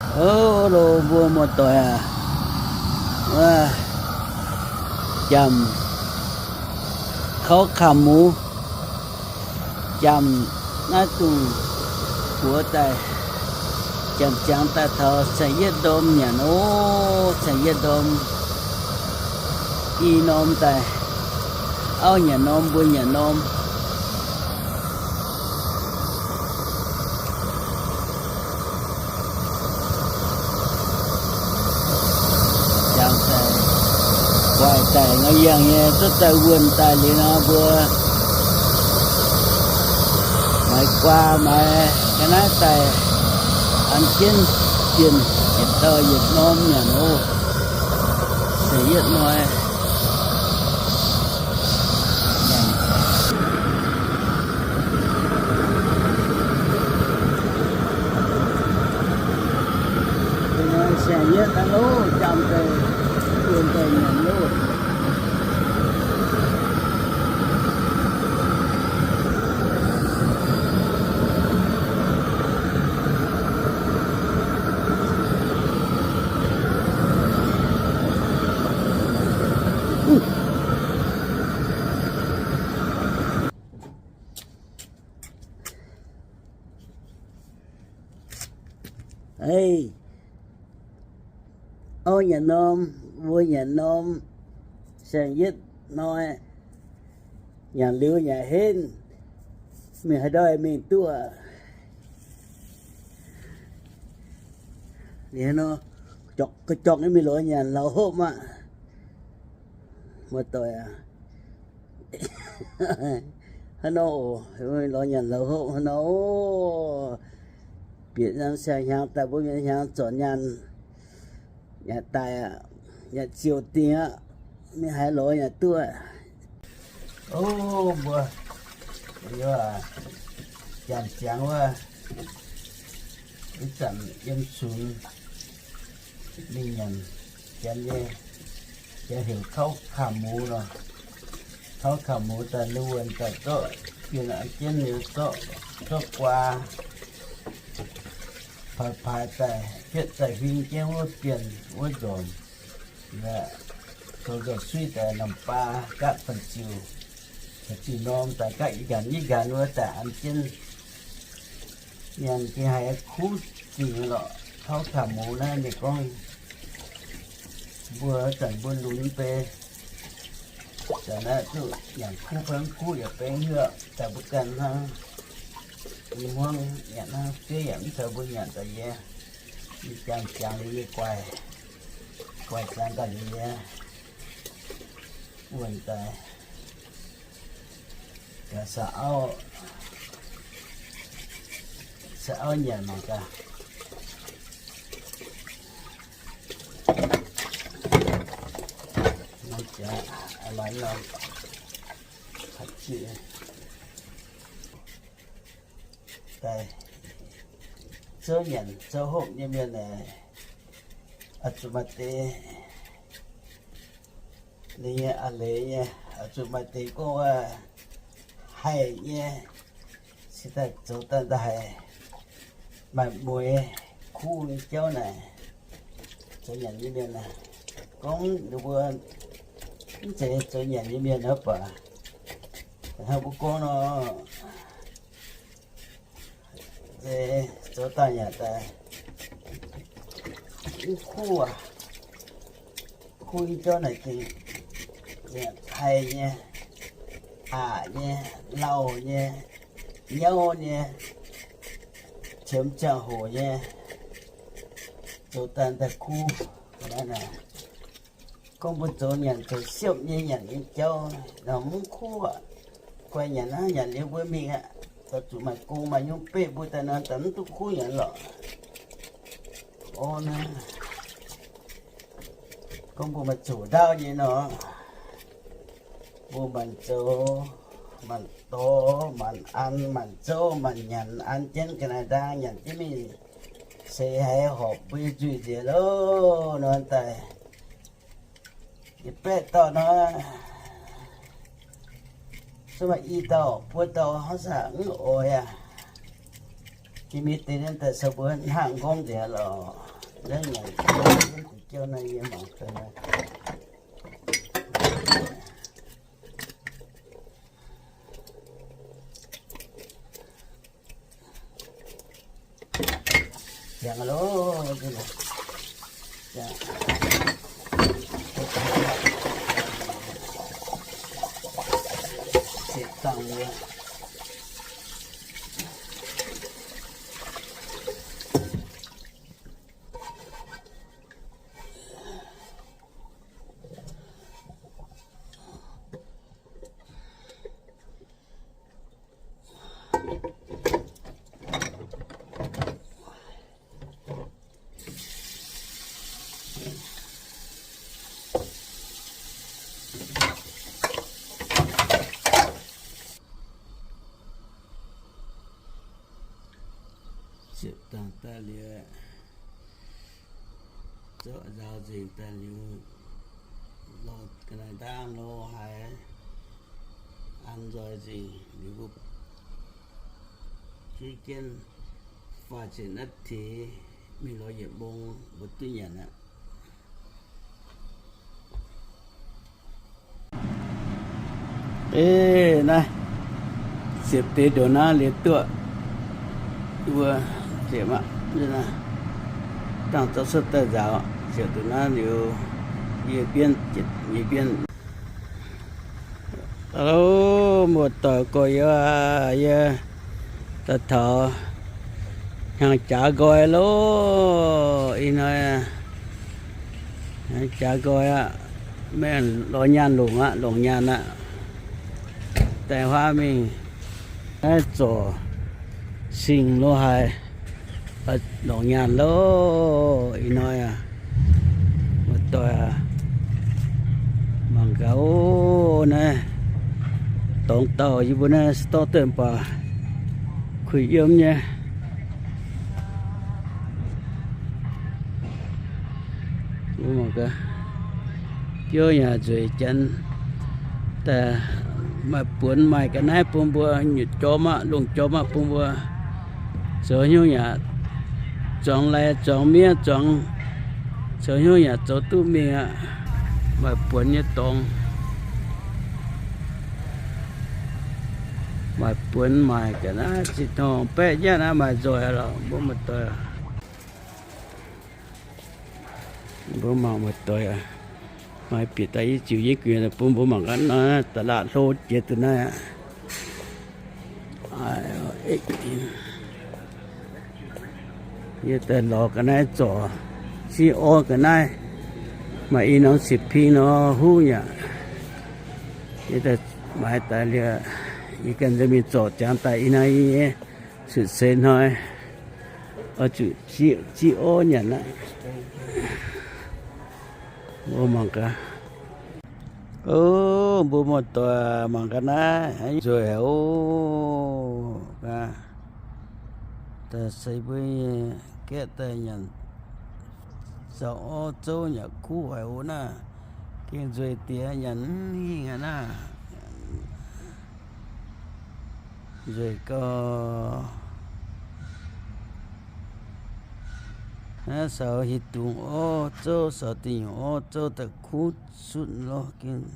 Ov, lo mbuo muoz-doic aac, wuov, jamc kauv kaax muz, jamc naaiv dungz buoz daaih, jamc ziangx daaih taux caeng yietv ndorm nyanc ov, caeng yietv ndorm i norm daaih, auv nyanc norm, mbuo nyanc norm. Jangx daaih, guaix daaih nor, yangh nyei duqv daaih wuonh daaih liuz nor, mbuo maiv guaa maiv ga'naaiv daaih an jienv bienh yietc dauh yietc norm nyanc ov. Se yietv hnoi. Saeng-yietv naaiv loh, jangx daaih, wuonh daaih nyanc loh. Auv nyanc norm, mbuo nyanc norm, saeng-yietv hnoi, nyanc liuz nyanc henv, mingh haaix ndau mingh duqv. Liuz nor, jogc, jogc mingh lorz nyanc lauz hopv maah. Muoz-doic aac, hnangv nor oc, lorz nyanc lauz hopv hnangv nor oc. Bieqc norm siang-hnyangx daaih mbuo mienh hnyangx zornc nyaanh, nyanc daaih aqv, nyanc ziouc dingh aqv, mingh haaix lorz nyanc duqv. O, mbuo janx ziangx wuov, ih zanc yiem sunx mingh nyanc janx nyei, janx heuc kauv kaax muz nor. Kauv kaax muz daaih ninh wuonh daaih zorqv bienh an jienv liuz zorqv, zorqv guaa, paaix paaix daaih, fietv daaih huing jienv wuov bienh wuov nzormc. Zoux nzormc suiv daaih namx baa gaatv banh ziux, banh ziux norm daaih gaatv i nqanx i nqanx wuov daaih an jienv. Nyanc gengh haiz kuv dingc lorqc. Kauv kaax muz naaiv ninh gorngv mbuo zanc mbuo lunx mv bei, zanc naaiv duqv nyanc kuv fai mv kuv yaac benx heuc daaih mbuo ganh hnangv. Yie hmuangv nyanc hnangv, fiev yaac mv zoux mbuo nyanc daaih yie. Yie jangx jangx liuz yie guaix, guaix jangx daaih liuz yie wuonh daaih gaax sa auv, sa auv nyanc mangc gaax. Daaih zouv nyanc zouv hopv nyei mienh aeqv, oix zuqc maaih deix, ninh nyei a'leiz nyei, oix zuqc maaih deix gorngv wuov haih nyei, cingx daaih zoux daaih haiz maaih mueiz kuv nyei jauv naaic. Zoux nyanc nyei mienh aeqv, gorngv ninh mbuo mv zeiz zoux nyanc nyei mienh hnangv baac, hnangv mbuo gorngv nor, zoux daaih nyanc daaih mv kuv aqv. Kuv nyei jauv naaic gengh haih nyei, aqc nyei, lauh nyei, nyauv nyei, qiemx ziangh hoc nyei, zoux daaih daaih kuv. Gorngv mbuo zoux nyanc zoux siepv nyei nyanc nyei jauv nor mv kuv aqv. Guai nyanc hnangv nyanc liuz mbuo mingh aqv, zuqc maaih gong maaih nyungc beqv mbuo daaih nor daaih mv duqv kuv nyanc lorqc. Orv naaiv, gorngv mbuo maaih zuqc ndaauv nyei nor, mbuo maanc zoux, maanc dorh, maanc an, maanc zouv, maanc nyanc, an jienv ga'naaiv ndaang, nyanc jienv mingh, se haiz horpc mbuo nyei nzuih nziex loh nor daaih. Yietc baeqv dauh nor, se maaih i dauh buo dauh hnangv saah mv oix aqv. Jiex mingh deix daaih se mbuo hnangv nqorngv nzengc lorqc. Naaiv nyei, yiem fu'jueiv naaiv yie mangc gaax naaiv. Ziangx loh, ziepc dangh nyei. Ziepc dangh daaih liuz, zorqv nzaaux nzengc daaih liuz, lorz ga'naaiv ndaangv nor haiz an nzoih nzengc liuz, mbuo juv jienv faah ziepc naaiv teix mingh lorz yietc mong mbuo duqv nyanc aqv. Eix, naaiv ziepc deix ndongc naaiv liuz duqv, mbuo ziepc aqv, dangh zorqv cuotv daaih nzaaux, ziepc ndongc naaiv liuz, yie bienv, yie bienv. Alo, muoz-doic gorx-youz aac, yie daaih taux hnyangx jaax nqoi loh. Ih hnoi hnyangx jaax nqoi aqv, mv lorz nyaanh longc aqv, longc nyaanh aqv. Daaih huaav mingh naaiv zorc singx lo haic, longc nyaanh loh. Ih hnoi aac, muoz-doic aac, mangc gaax ov, naaiv dorngx dauh yie mbuo naaiv se dorv deix mv baac kuh yiem nyei. Biouv yaac nzueic janx, daaih maaih buonx maaih ga'naaiv bun mbuo, nyutc jorm aqv, lungh jorm aqv bun mbuo. Zoux nyungc yaac zuangx lai zuangx miev zuangx, zoux nyungc yaac zoux duqv mingh aqv. Maaih buonx nyei dorngx, maaih buonx maaih ga'naaiv zinh dorngx baeqv nyatv aqv, maaih nzoih lorqc, mbuo muoz-doic. Mbuo mangc muoz-doic aac, maaih bieqc daaih yie ziux yie guiex bun mbuo mangc gaax naaiv, da'laatc hlo jiex da'naaiv aqv. Yie daaih lorz ga'naaiv zorc, ziqv orv ga'naaiv, maaih i norm siec ping nor huv yaac. Yie daaih maaiz daaih liuz, yie ganh nza'mingh zorc jangx daaih ih hnoi nyei cutc seix hnoi, oix zuqc ziqv orv nyanc aqv. Mbuo mangc gaax. O, mbuo muoz-doic mangc gaax naaiv, nzueic haic ov. Daaih se mbuo nyei gaeqv daaih nyanc zaux orv zouv nyanc kuv haic ov naaiv. Gengh nzueic diex nyanc mv hingh aqv naaiv. Nzueic gauh. Naaiv saux hieh dungz orv zouv, saux dinh nyungc orv zouv daaih kuv zutv lorh gengh.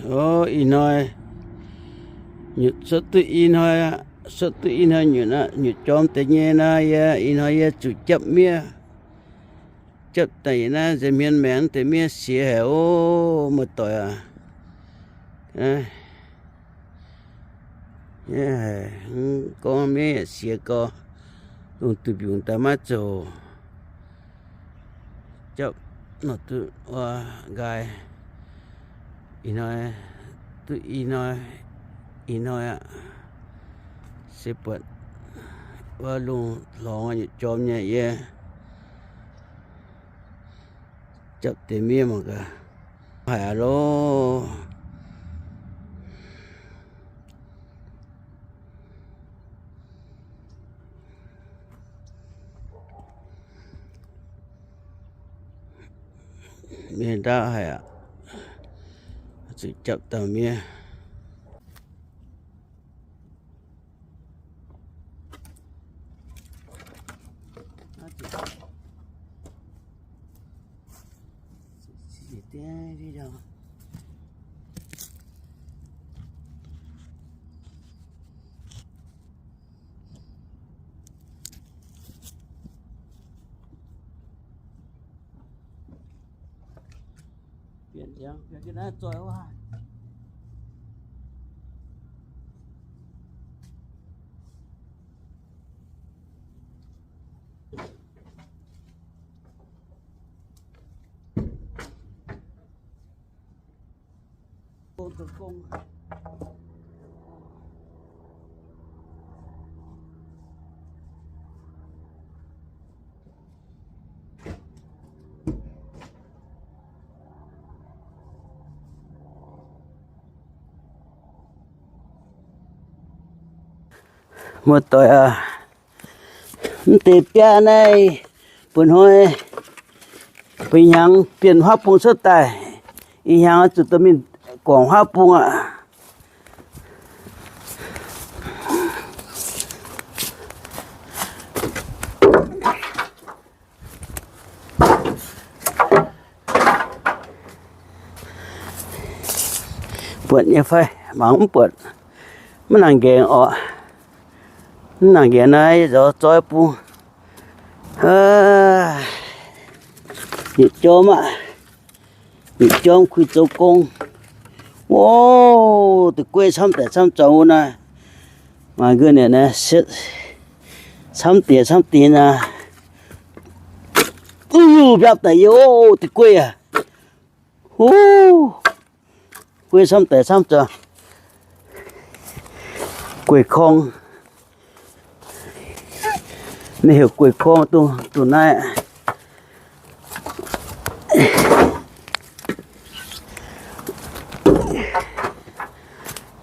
O, ih hnoi nyutc cuotv duqv i hnoi aqv. Cuotv duqv i hnoi nyutc aqv. Nyutc jorm deix nyei nor, yie ih hnoi yie zuqc japv miev. Japv daaih naaiv nza'hmien maengx deix miev siex haic ov, muoz-doic aac. Gorngv miev yaac siex gau, lungh duih mbiungc daaih maiv zoux. Japv nor duqv wuov nqaai. Ih hnoi duqv i hnoi, ih hnoi aqv. Se buatc wuov lungh hlorngx nyutc jorm nyei yie. Japv deix miev mangc gaax. Haic aqv loh. Miev ndaauv haic aqv. Zuqc japv dauh miev. Muoz-doic aac, mv deix biaav naaiv, bun hnoi, bun hnyangx bienh huaav bung cuotv daaih, ih hnyangx zuqc dorh mingh guangc huaav bung aqv. Buatc nyei fai? Mangc mv buatc. Mv nangc nqaengc orqc. Mv nangc nqaengc naaiv nzorz zoi bung. Yietc jorm aqv. Yietc jorm kuh zoux gong. Ov, deix gueiv camv daic camv zuangx wuov naaiv. Maaih nqa'haav naaiv, camv diex camv diex naaiv. Uv, mbiapv daic yie, deix gueiv aac. Uv, gueiv camv daic camv zuangx. Gueiv korng. Ninh heuc gueiv korng dongh, dongh naaiv.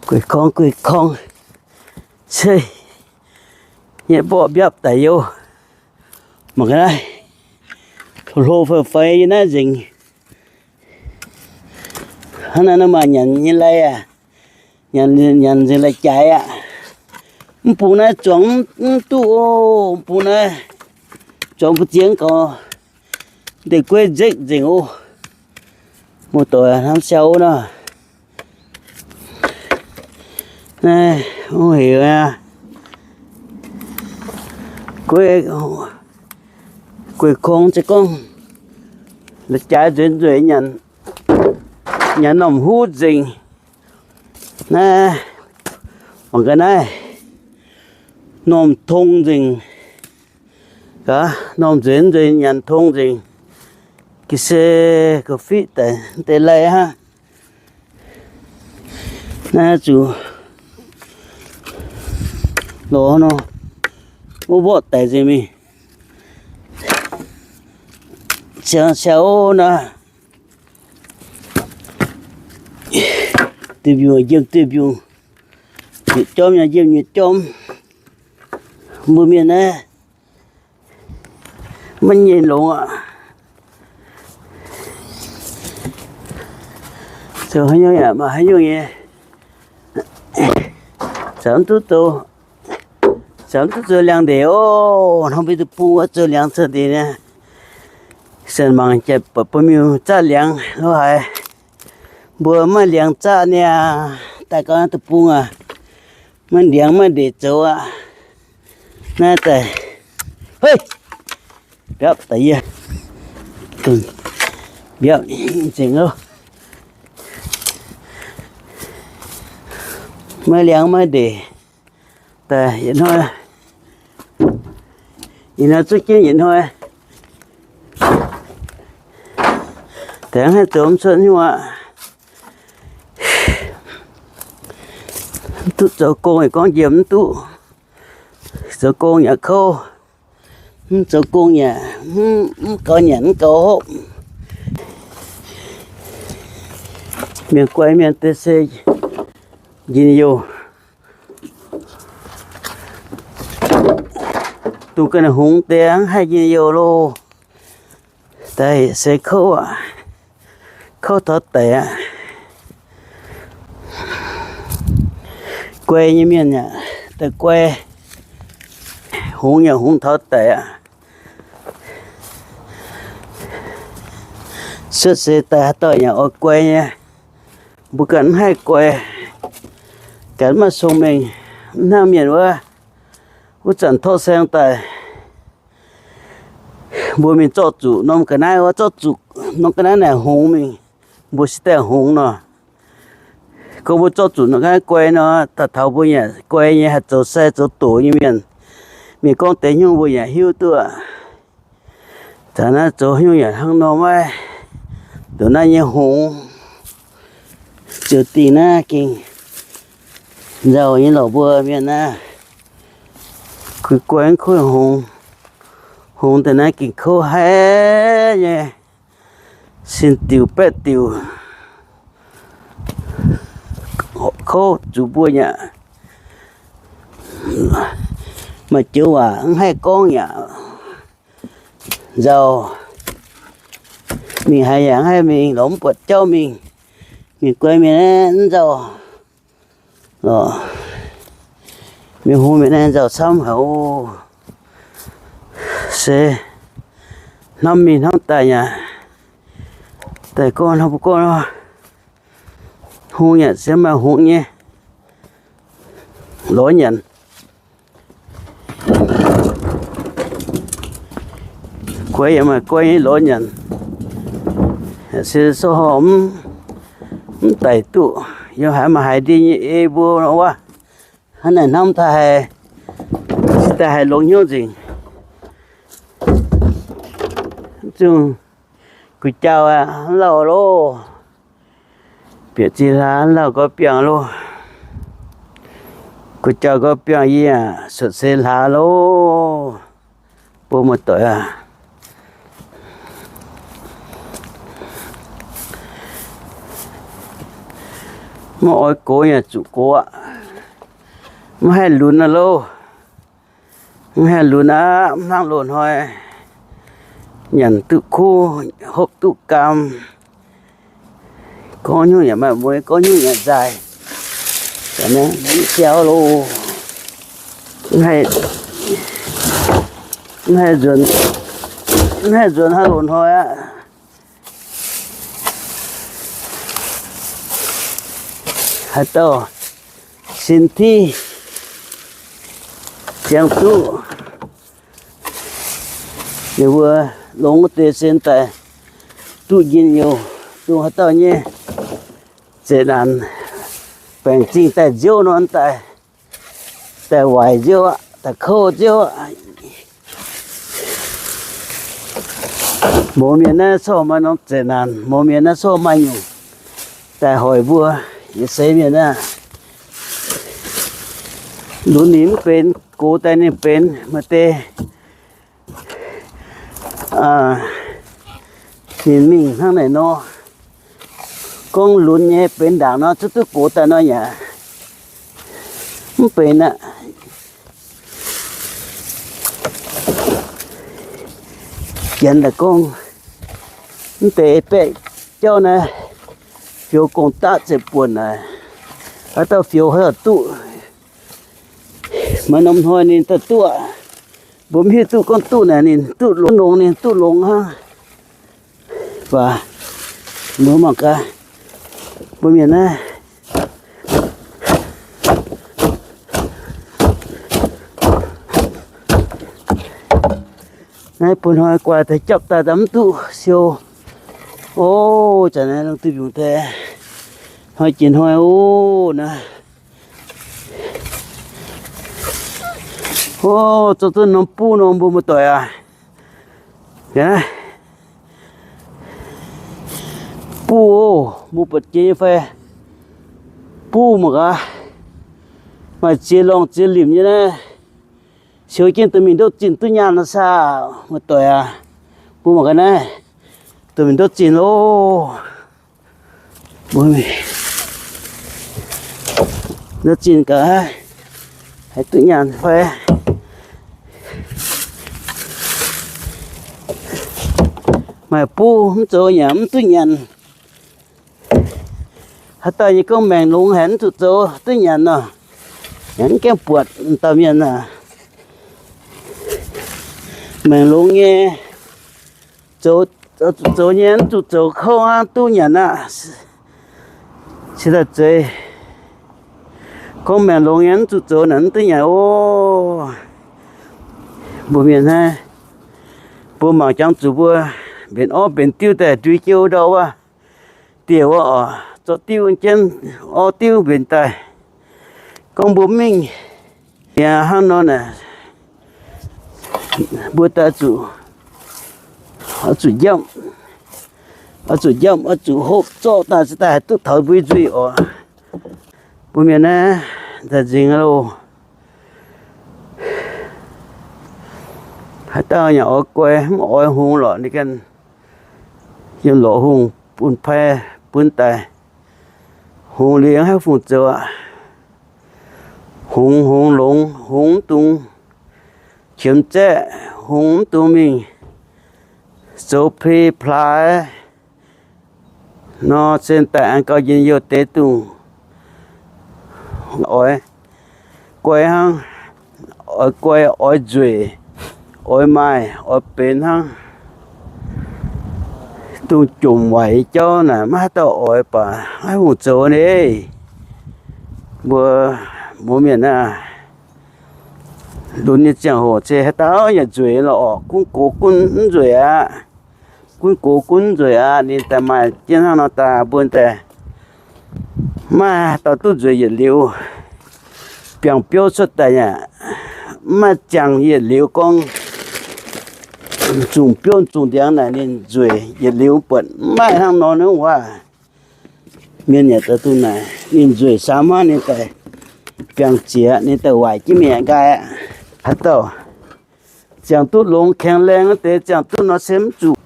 Gueiv korng, gueiv korng. Ceix, nyei mborqv mbiapv daic youh. Mangc gaax naaiv, hlo hlo fai fai yie naaiv nzengc. Hnangv naaiv nor maaih nyanc nyei lai aac. Nyanc, nyanc nzengc lai-jaaix aqv. Mv bung naaiv zuangx mv duqv oc. Mv bung naaiv zuangx mbu'ziex gaux, deix gueiv nzekv nzengc oc. Muoz-doic hnamv siau nor. Naaiv mv heuc aqv. Gueiv, gueiv kong se gorngv la'jaaix nzueic nzueic nyanc, nyanc normh huv nzengc. Naaiv, mangc gaax naaiv, normh tong nzengc. Gaax, normh nzueic nzueic nyanc tong nzengc. Ga'sie ga'fiqv daic deix lai hnangv. Naaiv zuqc lorz nor, wuov mborqv daic nzengc mingh. Siang siang ov naaiv. Duih mbiungc njiemh duih mbiungc, nyiec jorm yaac njiemh nyiec jorm. Mbuo mienh naaiv maiv nyei longx aqv. Zoux haaix nyungc yaac maaih haaix nyungc nyei. Caux mv duqv zoux, caux mv duqv zoux liangx ndeic oc. Hnangv mbuo deic-bung wuov zoux liangx cuotv ndeic nyei. Sienx mangc jiex buatc bun miuc zaah liangx lo haaix. Mbuo maaih liangx zaah niaa, daaih gau deic-bung aac, maaih liangx maaih ndeic zoux aqv. Naaiv daaih, hei, mbiapv daaih yie, mbiapv nzengc loh. Maaih liangx maaih ndeic daaih yietc hnoi, yietc hnoi zuqv jienv yietc hnoi. Deix haih zoux mv cuotv nyungc aqv. Mv duqv zoux gong yaac gorngv njiemc mv duqv. Zoux gong yaac kouv, mv zoux gong yaac mv gaux nyanc mv gaux hopv. Mienh guai mienh deix se njien-youh. Dongh ga'naaiv hungx deix mv haih njien-youh loh. Daaih se kouv aqv. Kouv taux daic aqv. Guai nyei mienh yaac daaih guai. Hungx yaac hungx taux daic aqv. Cuotv seix daaih haaix dauh yaac oix guai nyei. Mbuo ganh mv haih guai, ganh mv maaih cong-mengh, mv hnangv mienh wuov. Wuov zanc torqv saeng daaih, mbuo mingh zorqv zuqc norm ga'naaiv wuov, zorqv zuqc norm ga'naaiv naaic hngongx mingh, mbuo se daaih hngongx nor. Gorngv mbuo zorqv zuqc norm ga'naaiv guai nor, daaih taux mbuo yaac guai nyei, haih zoux sai zoux doqc nyei mienh. Mienh gorngv deix hnyouv mbuo yaac hiuv duqv. Zanc naaiv zoux hnyouv yaac hnangv nor maiv nduqc naaiv nyei hngongx. Ziouc dingh naaiv gengh nzauh nyei lorqc mbuo mienh naaiv. Kuv guai mv kuv hngongx, hngongx deix naaiv gengh kouv haic nyei, sin diuc baeqv diuc, kouv zuqc mbuo yaac maaih joux waac mv haih gorngv yaac nzauh. Mingh haaix yaac mv haih mingh, lorz mv buatc jauv mingh. Mienh guai mienh naaiv mv nzauh lorqc. Mienh hngongx mienh naaiv nzauh camv haic oc. Se hnamv mingh hnamv daaih yaac daaih gorngv hnangv mbuo gorngv nor, hngongx yaac se maaih hngongx nyei lorz nyanc. Guai yaac maaih guai nyei lorz nyanc. Se sou horh mv daic duqv, yiem haaix maaih haaix ndie nyei ei mbuo nor wuov. Hnangv naaic hnamv daaih haih, se daaih haih longx hnyouv nzengc. Zungv gu'jauv aqv, lauh loh. Bieqc zinh hlaax lauh gorx biangh loh. Gu'jauv gorx biangh yie aqv, cuotv seix hlaax loh. Bun muoz-doic aac, maiv oix gox yaac zuqc gox aqv. Maiv haih lunx aqv loh. Mv haih lunx aqv, mv hnangv loz-hnoi nyanc duqv kuv, hopv duqv gaam. Gorngv nyungc yaac maaih mueiz, gorngv nyungc yaac nzaaih. Mv siau loh. Mv haih nzuonx, mv haih nzuonx hnangv loz-hnoi aqv. Haaix dauh sin tiqv ziangx duqv, ninh mbuo longx wuov deix sin daaih duqv njien-youh. Dongh haaix dauh nyei zeqc naanc, baengc zingh daaih nziouv nor daaih, daaih waaic nziouv aqv, daaih kouv nziouv aqv. Mouz mienh naaiv corc maaih norm zeqc naanc, mouz mienh naaiv corc maaih nyungc daaih hoic mbuo yietc seix mienh aqv. Lunx ninh mv benx, gox daaih ninh benx. Maaih deix ninh mingh hnangv naaic nor, gorngv lunx nyei benx ndaangc nor, zuqc duqv gox daaih nor yaac mv benx aqv. Janx daaih gorngv, mv deix ei baeqv jauv naaiv, fioux gong-daqv ziepc buonc naaic, haaix dauh fioux haaix dauh duqv. Maaih norm hnoi ninh daaih duqv aqv. Mbuo mv hiuv duqv gorngv duqv naaic ninh duqv longx, longx ninh duqv longx hnangv. Baac mbuo mangc gaax, mbuo mienh naaiv, naaiv bun hnoi guaax daaih japv daaih mv duqv siou. O, zanc naaiv lungh duih mbiungc deix, hnoi jiex hnoi o naaiv. O, zorqv duqv norm buv nor mbuo muoz-doic aac. Buv oc, mbuo buatc jiex nyei fai? Buv mangc gaax, maaih ziex lorngh ziex limc nyei naaiv. Siou jienv dorh mingh ndouv zinh duqv nyaanh nor saah, muoz-doic aac. Mbuo mangc gaax naaiv, dorh mingh ndouv zinh loh. Ndouv zinh gaax, haih duqv nyaanh fai? Maaih buv mv zoux yaac mv duqv nyanc. Haaix dauh nyei gorngv maengc longx haic mv zuqc zoux duqv nyanc nor, yaac mv gaengh buatc dauh mienh aac. Maengc longx nyei zoux Zuqc zoux nyei, mv zuqc zoux kouv hnangv duqv nyanc aqv. Cingx daaih zeiz gorngv maengc longx nyei mv zuqc zoux naaic mv duqv nyanc oc. Mbuo mienh naaiv, mbuo mangc jangx zuqc mbuo mbenc orv mbenc diuv daaih ndui jienv ndau wuov, dieh wuov oc, zorqv diuv jienv orv diuv mbenc daaih. Gorngv mbuo mingh yaac hnangv nor naaic, mbuo daaih zuqc, oix zuqc njamv, oix zuqc njamv, oix zuqc hopv zorqv daaih se daaih haih duqv taux mbuo nzuih oc. Mbuo mienh naaiv nzanc nzingx loh, haaix dauh yaac oix guai mv oix hungx lorqc, ninh ganh yiem lorqc hungh bun pai bun daic. Hungx liuz haih fungc zoux aqv. Hungx, hungx longx, hungx mv dungx qiemx zaeqv, hungx mv dungx mingh zoux pli plaaix nor, cingx daaih aengx gauh njien-youh deix dungh oix guai hnangv. Oix guai, oix nzueic, oix maaih, oix benx hnangv. Dongh jomc waaic nyei jauv naaic maiv haaix dauh oix baac maiv hungh zoux nyei. Mbuo, mbuo mienh aah, lunx nyei ziangh hoc se haaix dauh yaac nzueic lorqc, gunv gox gunv mv nzueic aqv. Gunv gox gunv mv nzueic aqv. Ninh daaih maaih jienv hnangv nor daaih mbuo daaih maiv maaih dauh duqv nzueic yietc liuz. Biangh biouv cuotv daaih yaac maiv maaih ziangh yietc liuz gorngv zungh biouv zungh ndiangx naaic ninh nzueic yietc liuz buatc maiv maaih hnangv nor nyei waac. Mienh yaac daaih duqv naaic ninh nzueic samx hnangv, ninh daaih biangh ziex, ninh daaih waaic jienv mi'aqv nqaai aqv. Haaix dauh ziangh duqv longx แข็งแรง wuov deix ziangh duqv nor se mv zuqc,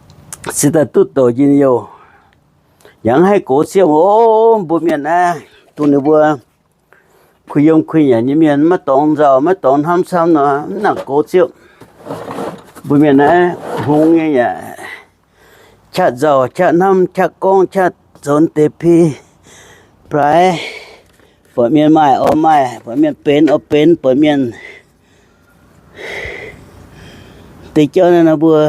cingx daaih duqv douc njien-youh, yaac mv haih gox ciepv oc. Mbuo mienh naaiv dongh ninh mbuo kuh yiem kuh nyanc nyei mienh maiv dorngx nzauh maiv dorngx hnamv camv nor mv nangc gox ciepv. Mbuo mienh naaiv hngongx nyei yaac qaqv nzauh qaqv hnamv qaqv gorngv qaqv zoux deix pi blaaix, buatc mienh maaih oix maaih, buatc mienh benx oix benx, buatc mienh deix jauv naaiv nor mbuo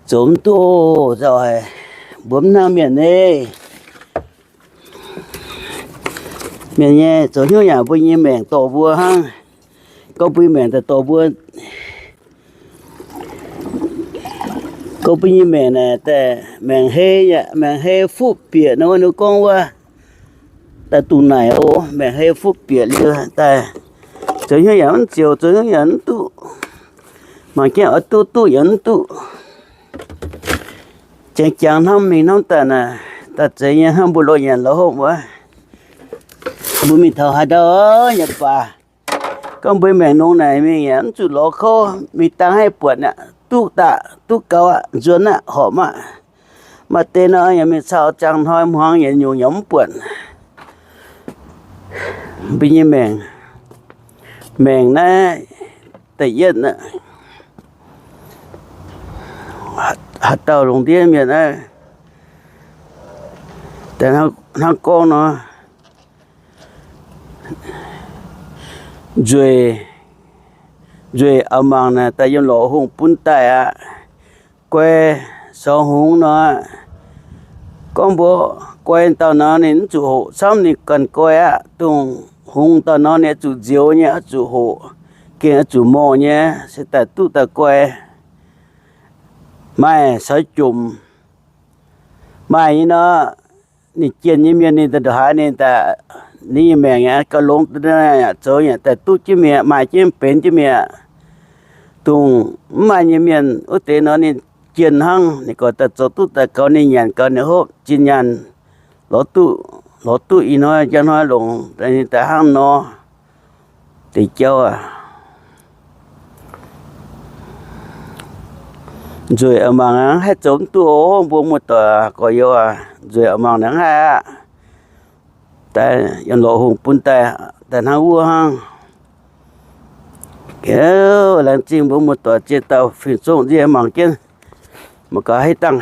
zoux mv duqv nzauh haic, mbuo mv hnangv mienh nyei. Mienh nyei zoux hnyouv yaac mbuo nyei maengc dorh mbuo hnangv. Gorngv mbuo nyei maengc daaih dorh mbuo, gorngv mbuo nyei maengc naaic daaih maengc hei, maengc hei fuqv bieqc nor wuov, ninh gorngv wuov, daaih dungh naaic oc, maengc hei fuqv bieqc liuz daaih zoux hnyouv yaac mv ziouc, zoux hnyouv yaac mv duqv, mangc jienv oix duqv duqv yaac mv duqv. Jangx jangx hnamv mingh hnamv daaih naaic, daaih zeiz nyei hnangv mbuo loz-nyanc loz-hopv wuov. Mbuo mingh taux haaix ndau yaac baac, gorngv mbuo maengc nongx naaic mingh yaac mv zuqc lorz kouv, mingh dangh haih buatc aqv, duqv daaih duqv gaux aqv, nzuonx aqv, horpc aqv. Maaih deix nor yaac mingh caux ziangh hnoi hmuangx yietc nyungc yaac mv buatc. Mbuo nyei maengc, maengc naaiv da'yietv aqv. Haaix dauh lungh ndiev mienh naaiv, hnangv gorngv nor, nzueic, nzueic a'mangc naaic daaih yiem lorqc hungh bun daaih aqv. Guai sorng hngongx nor, gorngv mbuo guai dauh nor ninh mv zuqc hoqc camv, ninh ganh guai aqv. Dongh hngongx dauh nor ninh oix zuqc nzioux nyei, oix zuqc hoqc, gengh oix zuqc morh nyei, se daaih duqv daaih guai. Maaih caux jomc, maaih nyei nor, ninh jienh nyei mienh ninh daaih ndongc haaix ninh daaih, ninh nyei maengc yaac gauh longx, yaac zoux yaac daaih duqv jienv mi'aqv, maaih jienv benx jienv mi'aqv. Dongh mv maaih nyei mienh wuov deix nor ninh jienh hnangv, ninh gorx daaih zoux duqv daaih gaux, ninh nyanc gaux, ninh hopv zinh nyaanh, lorz duqv, lorz duqv ih hnoi njang hnoi longc, ninh daaih hnangv nor. Deix jauv aac, nzueic a'mangc aqv, haih zoux mv duqv oc. Mbuo muoz-doic gorx-youz aac, nzueic a'mangc aqv, haih aqv. Daaih yiem lorqc hungh bun daaih, daaih hnangv wuov hnangv. Laengz zingh mbuo muoz-doic ziex dauh fingx-zongh nziex mangc jienv, mangc gaax haaix dangh.